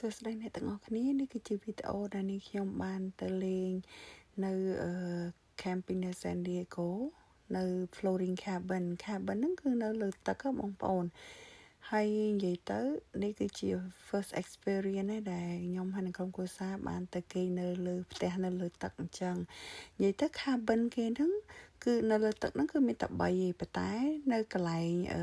សួស្តីអ្នកទាំងអស់គ្នានេះគឺជាវីដេអូដែលនេះខ្ញុំបានទៅលេងនៅ camping នៅ San Diego នៅ floating cabin cabin ហ្នឹងគឺនៅលើទឹកហ៎បងប្អូនហើយនិយាយទៅនេះគឺជា first experience ឯដែលខ្ញុំហើយនឹងក្រុមគ្រួសារបានទៅគេងនៅលើផ្ទះនៅលើទឹកអញ្ចឹងនិយាយទៅ cabin គេហ្នឹងគឺនៅលើទឹកហ្នឹងគឺមានតែ3ឯងប៉ុន្តែនៅកន្លែងអឺ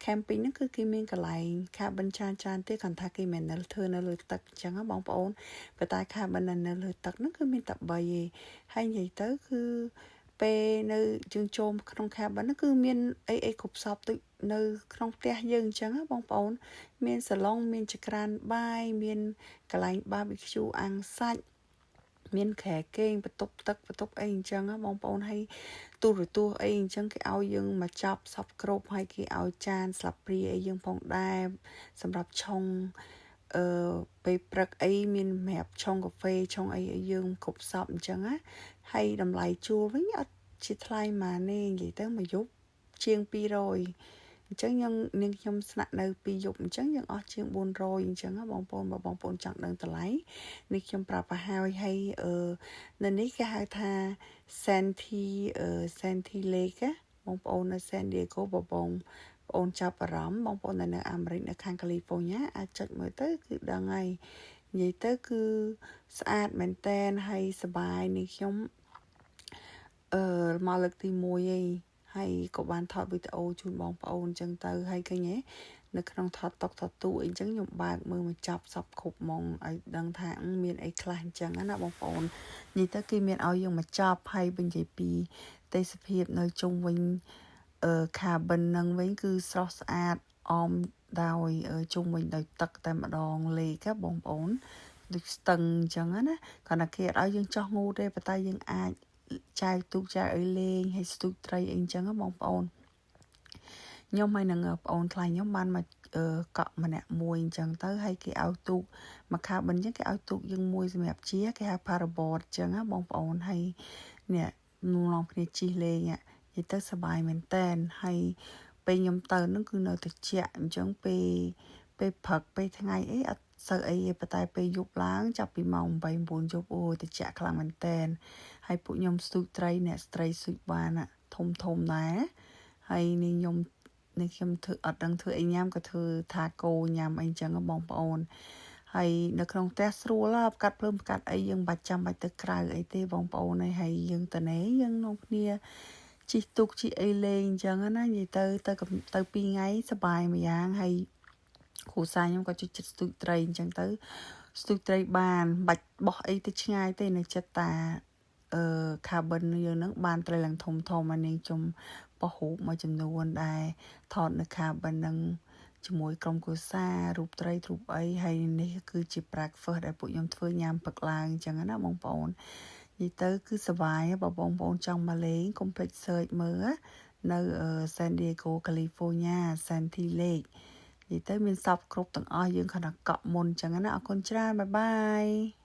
camping ហ្នឹងគឺគេមានកន្លែង cabin ច្រើនច្រើនទេគ្រាន់ថាគេមិននៅធ្វើនៅលើទឹកអញ្ចឹងបងប្អូនប៉ុន្តែ cabin នៅលើទឹកហ្នឹងគឺមានតែ3ឯងហើយនិយាយទៅគឺពេលនៅយើងចូលក្នុង cabin ហ្នឹងគឺមានអីអីគ្រប់សពដូចនៅក្នុងផ្ទះយើងអញ្ចឹងបងប្អូន មានសាឡុងមានចក្រានបាយមានកន្លែង barbecue អាំងសាច់មានគ្រែគេងបន្ទប់ទឹកបន្ទប់អីអញ្ចឹងបងប្អូនហើយទូរទស្សន៍អីអញ្ចឹងគេឲ្យយើងមកចាប់សពគ្រប់ហើយគេឲ្យចានស្លាបព្រាអីយើងផងដែរសម្រាប់ឆុងអឺពេលព្រឹកអីមានសម្រាប់ឆុងកាហ្វេឆុងអីឲ្យយើងគ្រប់សពអញ្ចឹងណាហើយតម្លៃជួលវិញអត់ជាថ្លៃម៉ាទេនិយាយទៅមួយយប់ជាង200អញ្ចឹងយើងនាងខ្ញុំស្នាក់នៅពីរយប់អញ្ចឹងយើងអស់ជាង400អញ្ចឹងបងប្អូនបើបងប្អូនចង់ដឹងតម្លៃនេះខ្ញុំប្រាប់ទៅហើយហើយអឺនៅនេះគេហៅថា Santee អឺ Santee Lake ណាបងប្អូននៅ San Diego បងបងប្អូនចាប់អារម្មណ៍បងប្អូននៅអាមេរិកនៅខាងកាលីហ្វ័រញ៉ាអាចចុចមើលទៅគឺដឹងហើយនិយាយទៅគឺស្អាតមែនតែនហើយសប្បាយនេះខ្ញុំអឺមកលើកទី1ឯងហើយក៏បានថតវីដេអូជូនបងប្អូនអញ្ចឹងទៅហើយឃើញទេនៅក្នុងថតតុកថតទូអីអញ្ចឹងខ្ញុំបើកមើលមកចាប់សពគ្រប់ហ្មងឲ្យដឹងថាមានអីខ្លះអញ្ចឹងណាបងប្អូននិយាយទៅគេមានឲ្យយើងមកចាប់ហើយនិយាយពីទេសភាពនៅជុំវិញអឺ cabin នឹងវិញគឺស្រស់ស្អាតអមដោយជុំវិញដោយទឹកតែម្ដង lake បងប្អូនដូចស្ទឹងអញ្ចឹងណាគ្រាន់តែគេអត់ឲ្យយើងចោះងូតទេប៉ុន្តែយើងអាចចែវទូកចែវអីលេងហើយស្ទូចត្រីអីអញ្ចឹងបងប្អូនខ្ញុំហើយនឹងប្អូនថ្លៃខ្ញុំបានមកកក់ម្នាក់មួយអញ្ចឹងទៅហើយគេឲ្យទូកមក cabin អញ្ចឹងគេឲ្យទូកយើងមួយសម្រាប់ជាគេហៅ paddleboard អញ្ចឹងណាបងប្អូនហើយនេះនាំគ្នាជិះលេងនិយាយទៅសប្បាយមែនតែនហើយពេលខ្ញុំទៅនឹងគឺនៅត្រជាក់អញ្ចឹងពេលពេលព្រឹកពេលថ្ងៃអីអត់សូវអីទេប៉ុន្តែពេលយប់ឡើងចាប់ពីម៉ោង8 9យប់អូយត្រជាក់ខ្លាំងមែនតែនហើយពួកខ្ញុំស្ទូចត្រីអ្នកស្ត្រីស្ទូចបានធំធំដែរហើយនេះខ្ញុំនេះខ្ញុំធ្វើអត់ដឹងធ្វើអីញ៉ាំក៏ធ្វើ taco ញ៉ាំអីចឹងបងប្អូនហើយនៅក្នុងផ្ទះស្រួលផ្កាត់ភ្លើងផ្កាត់អីយើងបាច់ចាំបាច់ទៅក្រៅអីទេបងប្អូនហើយយើងតនេយើងនាំគ្នាជិះទូកជិះអីលេងអញ្ចឹងណានិយាយទៅទៅទៅ2ថ្ងៃសប្បាយមួយយ៉ាងហើយគ្រួសារខ្ញុំក៏ចូលចិត្តស្ទូចត្រីអញ្ចឹងទៅស្ទូចត្រីបានបាច់បោះអីទៅឆ្ងាយទេនៅចិត្តតាអឺ cabin យើងនឹងបានត្រីឡើងធំធំអានេះខ្ញុំបោះរូបមួយចំនួនដែរថតនៅ cabin នឹងជាមួយក្រុមគ្រួសាររូបត្រីរូបអីហើយនេះគឺជា breakfast ដែលពួកខ្ញុំធ្វើញ៉ាំព្រឹកឡើងអញ្ចឹងណាបងប្អូននិយាយទៅគឺសប្បាយបើបងប្អូនចង់មកលេងកុំភ្លេច search មើលនៅ San Diego California Santee Lake និយាយទៅមានសពគ្រប់ទាំងអស់យើងគ្រាន់តែកក់មុនអញ្ចឹងណាអរគុណច្រើន bye bye.